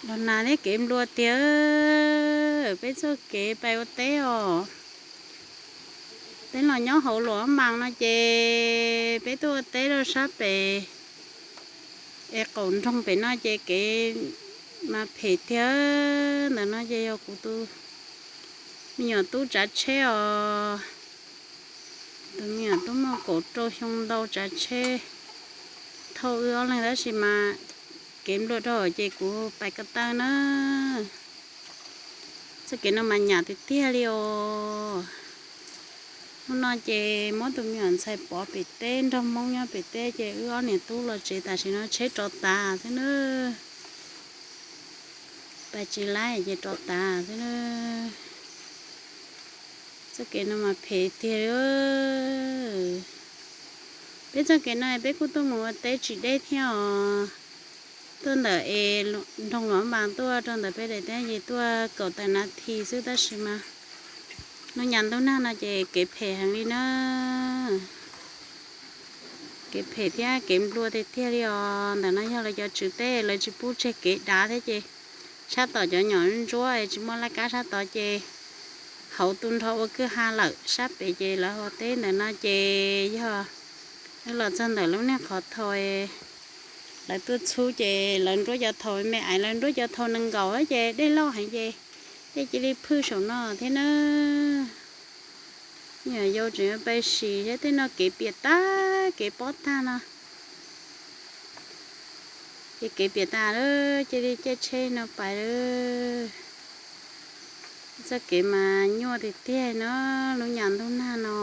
Los nag thiab kev nplua tiag, peb txoj kev pais ua teb os. Peb los nyob hauv Luam Npas no ces peb tuaj ua teb rau sab pem es qaum nroog pem no ces kev mas phem tiag. Ntawm no ces yog kuv tus me nyuam tub tsav tsheb os. Tus me nyuam tub muaj kaum rau xyoo ntau tsav tsheb thauj wb ob leeg tab sis mas kev nplua dhau ces kuv pais ko taw na. Txoj kev no mas nyam tiag tiag li os. Hnub no ces muab tus me nyuam ntxhais pov pem teb, nrog Hmoob nyob pem teb ces wb ob niam tub los tsev tam sim no tsheb rov tas xwb na. Pais tsis laib ces rov tas xwb na. Txoj kev no mas phem tiag li. Peb txoj kev no peb kuj tuaj mus ua teb tsis deb thiab os. Tuaj ntawm es nroog Luam Npas tuaj rau ntawm peb daim teb ces tuaj kaum tawm nas this xwb tab sis mas lub nyam ntuj nag no ces kev phem heev li na. Kev phem thiab kev nplua tiag tiag li os. Ntawm no yog lawv cov tswv teb lawv tsis pub tseg kev dav thiab ces sab tom cov nyom ntsuab es tsis muaj laj kab sab tod ces hauv tu nrho ua kwj ha lawm. Sab pem ces lawv haus teb, ntawm no ces yog wb los txog ntawm lub niag qhov thau lawv tuaj txhub ces lawv nruab cov thau me me es lawv nruab cov thau nees nkaum ces dej loj heev ces dej cia li phwj saum no thiab na. Nyuam yau tseem yuav pais sim thiab, tej no kev piam tag kev pob tag no. Ces kev piam tas lawm cia li caij tsheb no pais lawm. Txoj kev mas nyuaj tiag tiag no, lub nyam ntuj nag no.